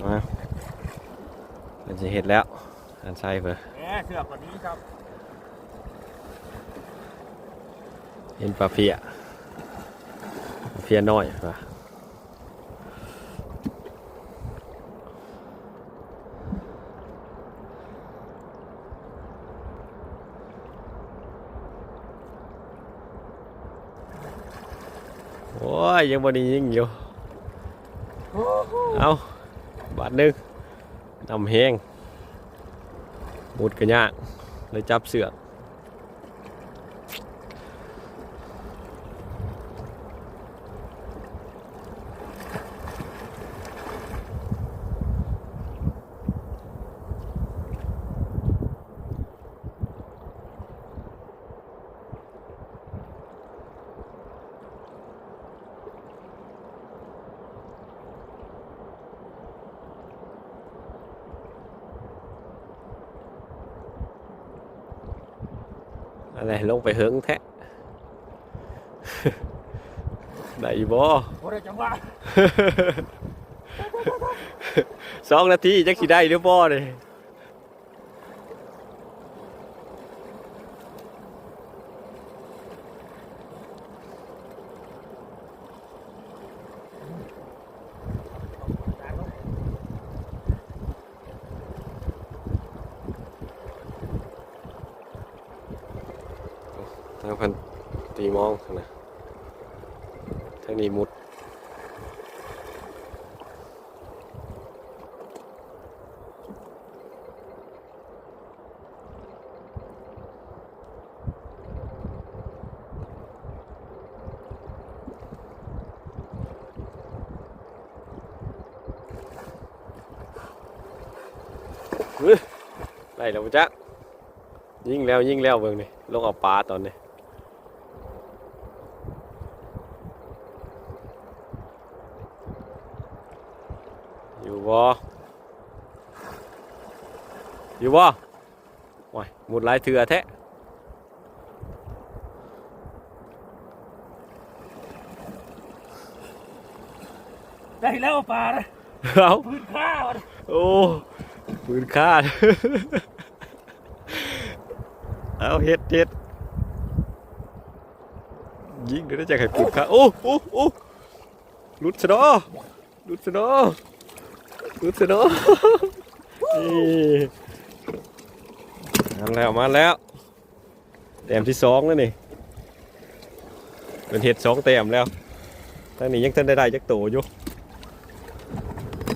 ມາ ເພິ່ນຊິເຮັດແລ້ວ ອັນໄຊເພິ່ນ ແໝ ເຊືອກວ່ານີ້ຄັບ ເຫັນປາເພຍ ປາເພຍນ້ອຍວ່າ. ໂອ້ຍ ຍັງບໍ່ໄດ້ຍິງຢູ່ ເອົ້າ ບາດໜຶ່ງ ນ້ຳແຮງ ມຸດກະຍາກ ເລີຍຈັບເຊືອກ. ອັນໃດ ລົງໄປເຫິງແທ້ ໄດ້ຢູ່ບໍ່? ບໍ່ໄດ້ຈັງຫວະ ສອງນາທີ ຈັກຊິໄດ້ຫຼືບໍ່ນີ້. ທາງເພິ່ນຕີມອງຫັ້ນນະ ທາງນີ້ມຸດ. ເອີ ໄດ້ແລ້ວບໍ່ຈັກ ຍິງແລ້ວ ຍິງແລ້ວ ເບິ່ງນີ້ ລົງເອົາປາຕອນນີ້ ຢູ່ບໍ່? ຢູ່ບໍ່? ໂອ້ຍ ມຸດຫຼາຍເທື່ອແທ້. ໄດ້ແລ້ວປານະ ເອົ້າ ປືນຂ້າ ໂອ້ ປືນຂ້າ ເອົາ ເຮັດ ເຮັດ ຍິງເດີ ຈະໃຫ້ປືນຂ້າ ໂອ້ ໂອ້ ໂອ້ ຫຼຸດຊະເນາະ ຫຼຸດຊະເນາະ ຫຼຸດຊະເນາະ ນີ້ ມາແລ້ວ ມາແລ້ວ ແຕ້ມທີສອງແລ້ວນີ້ ເພິ່ນເຮັດສອງແຕ້ມແລ້ວ ທາງນີ້ຍັງທັນໄດ້ໄດ້ຈັກໂຕຢູ່.